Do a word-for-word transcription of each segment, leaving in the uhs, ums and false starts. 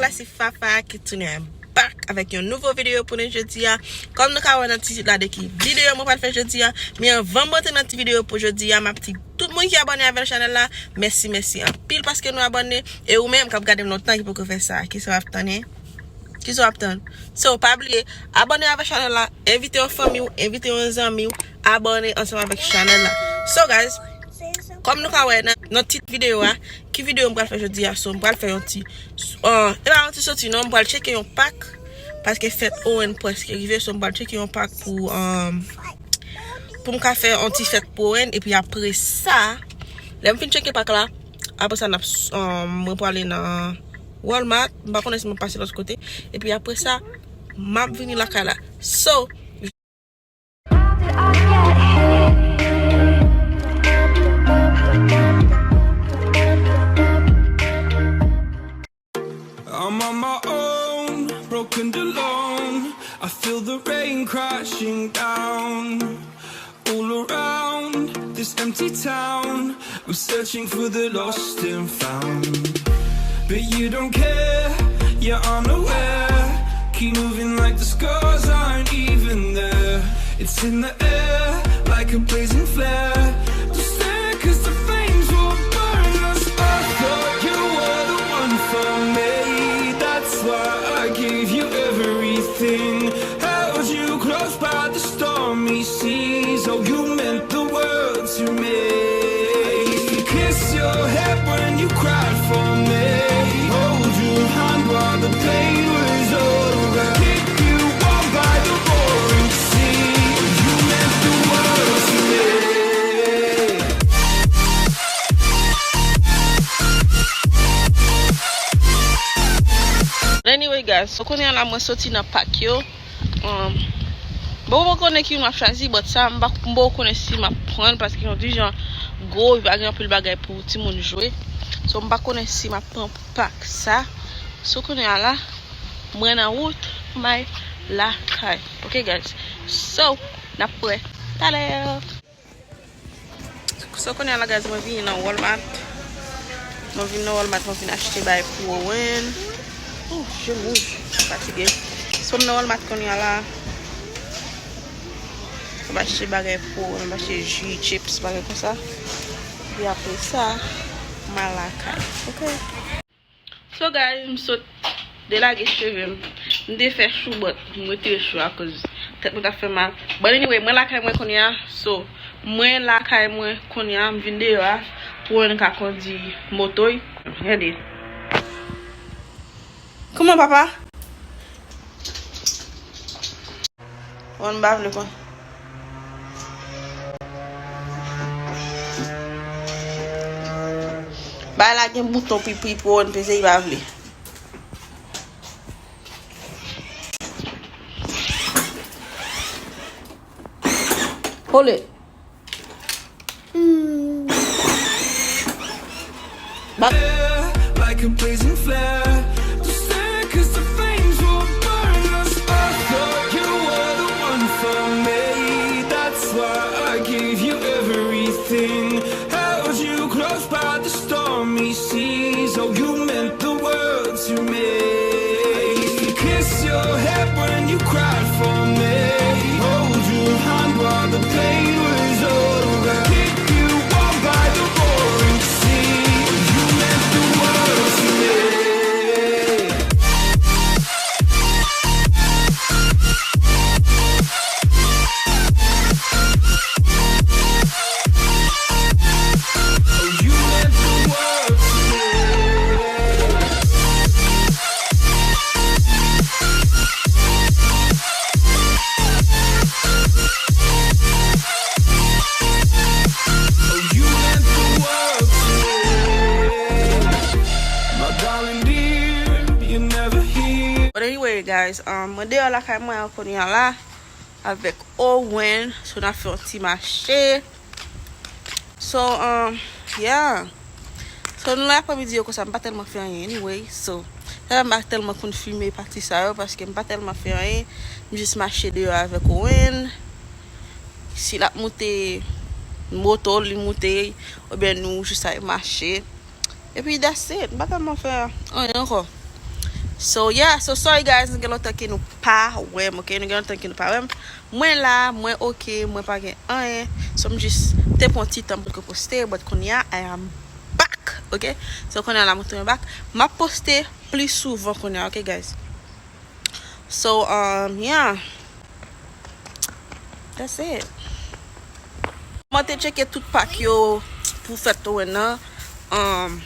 Se Fafa ki tounen back avèk yon nouvo videyo pou nou jodi a. Kòm nou ka wè nan tit la de ki videyo mwen pral fè jodi a, men anvan m rantre nan ti videyo pou jodi a, m ap di tout moun ki abòne avèk chanèl la, mèsi, mèsi anpil paske nou abòne. E ou menm k ap gade m lontan ki poko fè sa, kisa w ap tann? Kisa w ap tann? So, pa bliye, abòne avèk chanèl la, envite yon fanmi w, envite yon zanmi w, abòne ansanm avèk chanèl la. So, guys, kòm nou ka wè nan, nan tit videyo a, ki videyo m pral fè jodi a? So, m pral fè yon ti, uh, e pa yon ti soti non, m pral tcheke yon pak, paske fèt Owen prèske rive, so m pral tcheke yon pak pou, um, pou m ka fè yon ti fèt pou Owen, epi apre sa, lè m fin tcheke pak la, apre sa, n ap, um, mwen prale nan Walmart, m pa konnen si m ap pase lòt kote, epi apre sa, m ap vini lakay la. So, I'm on my own, broken alone. I feel the rain crashing down. All around this empty town, I'm searching for the lost and found. But you don't care, you're unaware. Keep moving like the scars aren't even there. It's in the air, like a blazing flare. Don't stare, 'cause the flames will burn us. I thought you were the one for me. That's why I gave you everything. Held you close by the stormy seas. Oh, you meant the world to me. Kiss your head when you cried for me. Hold your hand while the pain was over. Keep you warm by the roaring sea. You meant the world to me. Anyway, guys, so kounye a la mwen soti nan pak yo. Um, bon, mwen konnen ki m ap chwazi, but sa, m pa, m poko konnen si m ap pran l, paske yon ti jan gwo, li pa gen anpil bagay pou timoun jwe. So, m pa konnen si m ap pran pak sa. So, kounye a la, mwen nan wout, may lakay. Ok, guys. So, n ap wè talè. So, kounye a la, guys, mwen vin nan Walmart. Mwen vin nan Walmart, mwen vin achte bagay pou Owen. Oh, je m wouj, fatige. So, m nan Walmart kounye a la. Mwen achte bagay pou Owen, mwen achte ji, chips, bagay konsa. Epi apre sa, m al lakay. Ok? So guys, m sot delage cheve m. M te fè chou, but m retire chou akoz tèt mwen t ap fè m mal. But anyway, mwen lakay mwen kounye a. So, mwen lakay mwen kounye a, m vin deyò a pou Owen ka kondi moto l. Gade. Kòman papa? Owen pa vle konn. Bagay la gen bouton pipi pou Owen peze, li pa vle. Hold it. Like a blazing flare. Don't stare, 'cause the flames will burn us. I thought you were the one for me. That's why I gave you everything. Held you close by the stormy seas. Oh, you meant the world to me. Kiss your head when you cried for me. Hold your hand while the pain was over. Keep you warm by the roaring sea. You meant the world to me. But anyway, guys, um, mwen deyò lakay mwen an kounye a la avèk Owen. So, n ap fè yon ti mache. So, um, yeah. So, nou la aprèmidi yo konsa, m pa tèlman fè anyen anyway. So, sa fè m pa tèlman konn filme pati sa yo, paske m pa tèlman fè anyen. M jis mache deyò avèk Owen. Si l ap moute moto, li moute, oubyen nou jis ap mache. Epi that's it, m pa tèlman fè anyen ankò. So yeah, so sorry guys, nou gen lontan ke nou pa wè m, ok? Nou gen lontan ke nou pa wè m. Mwen la, mwen ok, mwen pa gen anyen. So m jis te pran ti tan pou ke poste, but kounye a, I am back, ok? So kounye a la, mwen tounen back. M ap poste plis souvan kounye a, ok guys? So, um, yeah. That's it. Mwen te tcheke tout pak yo pou fèt Owen nan. Um,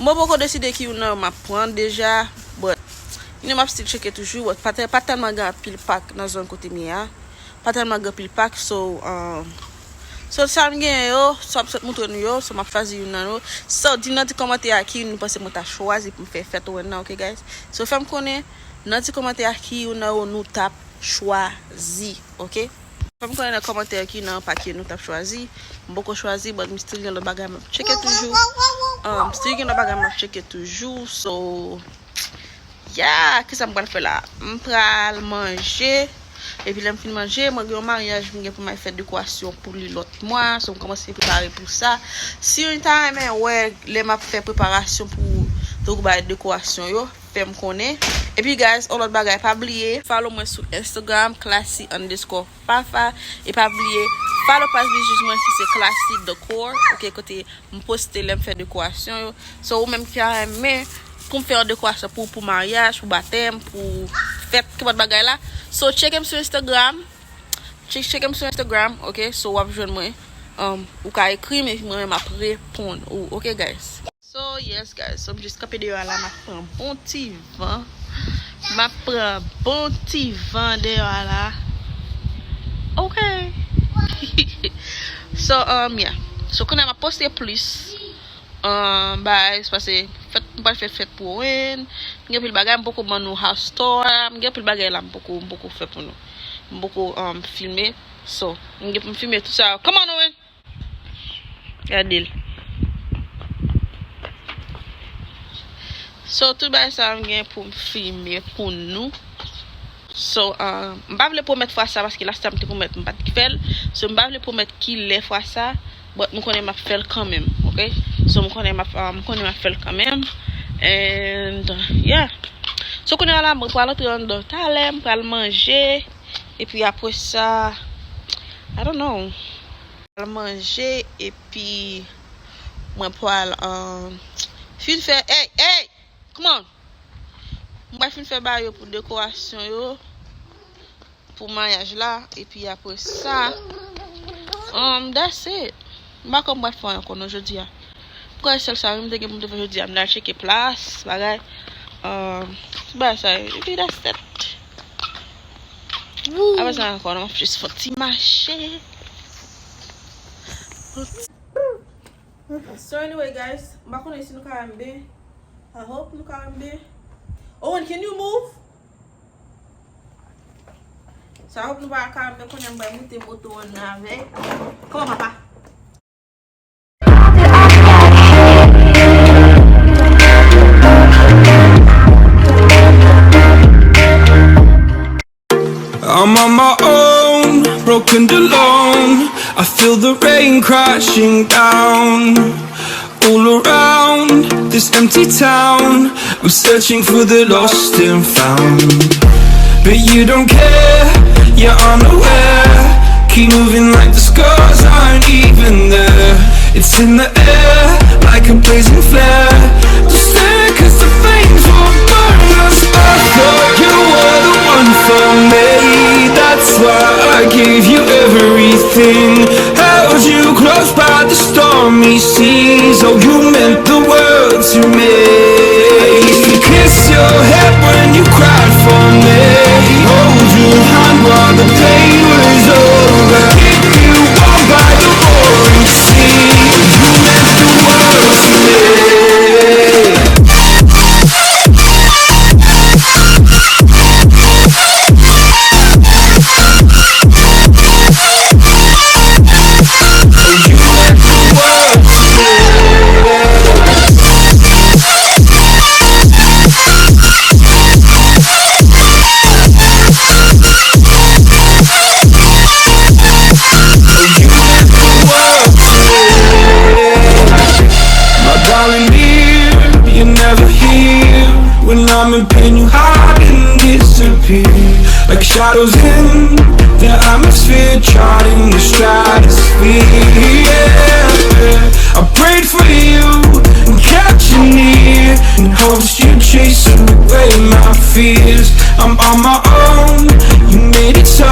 mwen poko deside ki youn nan yo m ap pran deja, but you know, m ap still tcheke toujou, but pa tè-, pa tèlman gen anpil pak nan zòn kote m ye a. Pa tèlman gen anpil pak, so, um, so sa m genyen yo, so m ap sot moutre nou yo, so m ap chwazi youn nan yo. So, di nan ti kòmantè a ki youn nou panse mwen ta chwazi pou m fè fèt Owen nan, ok guys? So, fè m konnen nan ti kòmantè a ki youn nan yo nou t ap chwazi, ok? Fè m konnen nan kòmantè a ki nan pak yo nou t ap chwazi. M poko chwazi, but m still gen lòt bagay m ap tcheke toujou. Um, m still gen lòt bagay m ap tcheke toujou, so, yeah, kisa m pral fè la? M pral manje. Epi lè m fin manje, mwen gen yon maryaj m gen pou m al fè dekorasyon pou li lòt mwa. So, m kòmanse prepare pou sa. Si w ta renmen wè lè m ap fè preparasyon pou, tankou bay dekorasyon yo, fè m konnen. Epi, guys, yon lòt bagay, pa bliye, follow mwen sou Instagram, classy underscore fafa. E pa bliye, follow paj biznis mwen ki se Classy Decor, ok, kote m poste lè m fè dekorasyon yo. So, ou menm ki ta renmen pou m fè yon dekorasyon pou, pou maryaj, pou batèm, pou fèt, kenpòt bagay la. So, tcheke m sou Instagram. Tcheke, tcheke m sou Instagram, ok? So, w ap jwenn mwen. Um, ou ka ekri m, epi mwen menm m ap reponn ou, ok, guys? So, yes, guys. So, m jis kanpe deyò a la, m ap pran bon ti van. M ap pran bon ti van deyò a la. Ok. So, um, yeah. So, kounye a m ap poste plis, um, bagay, se paske fèt, m pral fè fèt pou Owen. M gen anpil bagay, m poko ban nou house tour. M gen anpil bagay la, m poko, m poko fè pou nou. M poko, um, filme. So, m gen pou m filme tout sa. Come on, Owen! Gade l. So, tout bagay sa a m gen pou m filme pou nou. So, uh, m pa vle pwomèt fwa sa, paske last time m te pwomèt m pa t fè l. So, m pa vle pwomèt ki lè fwa sa, but m konnen m ap fè l kanmenm, ok? So, m konnen m ap, uh, m konnen m ap fè l kanmenm. And, yeah. So, kounye a la, mwen pral antre anndan talè, m pral manje. Epi apre sa, I don't know. Al manje, epi mwen pral, um, fin fè, hey, hey, come on! Mwen pral fin fè bagay yo pou dekorasyon yo, pou maryaj la, epi apre sa, um, that's it. M pa konn mwen pral fè ankò non jodi a. M kwè sèl sa m te gen pou m te fè jodi a, m t al tcheke plas, bagay. Um, bagay sa yo, epi that's it. Apre sa ankò, nou ap jis fè yon ti mache. So anyway, guys, m pa konnen si nou ka wè m byen. I hope nou ka wè m byen. Owen, can you move? So I hope nou pa ka wè m byen, kounye a m pral moute moto an nan avè. Kòman papa? I'm on my own, broken alone. I feel the rain crashing down all around this empty town. I'm searching for the lost and found. But you don't care, you're unaware. Keep moving like the scars aren't even there. It's in the air, like a blazing flare. Don't stare, 'cause the flames won't burn us. I thought you were the one for me. That's why I gave you everything. Held you close by the stormy seas. Oh, you meant the world to me. I used to kiss your head when you cried for me. Hold your hand while the pain was over. Keep you warm by the roaring sea. You meant the world to me. Shadows in the atmosphere, charting the stratosphere. Yeah. I prayed for you and kept you near in hopes you'd chase away my fears. I'm on my own, you made it so,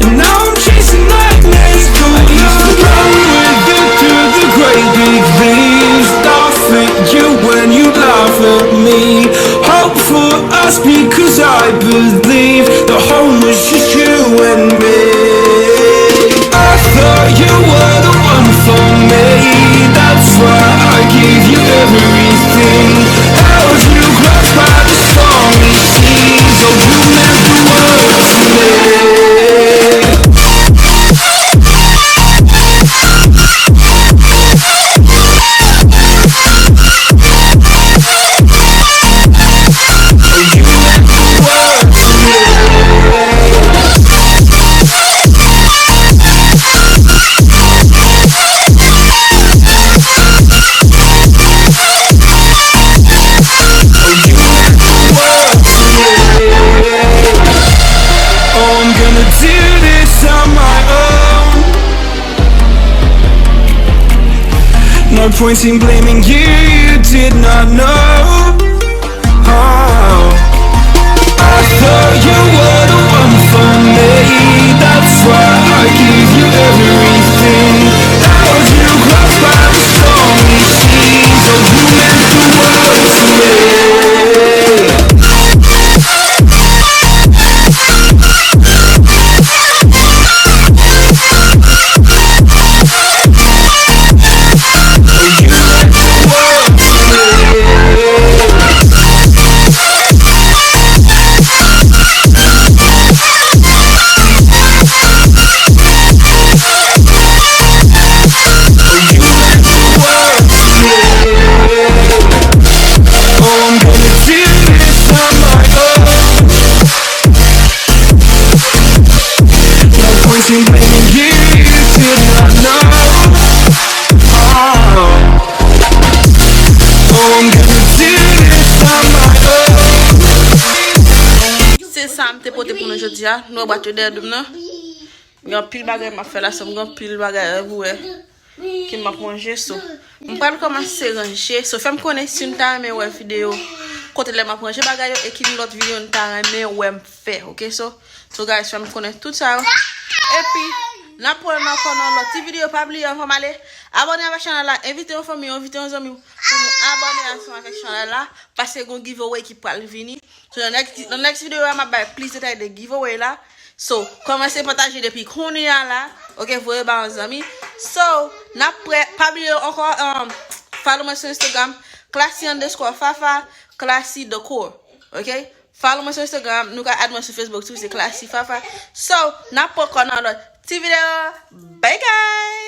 and now I'm chasing nightmares. I used to run with you through the great big leaves, laugh at you when you laugh at me. Hope for us because I believe the home was just you and me. I thought you were the one for me. That's why I gave you everything. Held you close by the stormy seas. Oh, you meant the world to me. Oh, I'm gonna do this on my own. No point in blaming you, you did not know. Oh. I thought you were the one for me. That's why I give you everything. Held you close by the stormy seas. Oh, you meant the world to me. Se sa m te pote pou nou jodi a. Nou wè bwat yo dèyè do m nan. Gen anpil bagay m ap fè la, so m gen anpil bagay pou wè ke m ap ranje, so. M pral kòmanse ranje, so fè m konnen si n ta renmen wè videyo kote lè m ap ranje bagay yo, e ki lòt videyo n ta renmen wè m fè, ok, so. So guys, fè m konnen tout sa yo. Epi, n ap wè n ankò nan lòt ti videyo, pa bliye anvan m ale. Abòne avèk chanèl la, envite yon fanmi, envite yon zanmi pou nou abòne ansanm avèk chanèl la, paske gon giveaway ki pral vini. So, nan next, nan next videyo a, m ap bay plis detay de giveaway la. So, kòmanse pataje depi kounye a la. Ok, voye ba yon zanmi. So, n ap prè, pa bliye ankò, um, follow mwen sou Instagram, classy underscore fafa, classy decor. Ok? Follow mwen sou Instagram, nou ka add mwen sou Facebook tou, se Classy Fafa. So, n ap pran kò nan lòt ti videyo. Bye guys!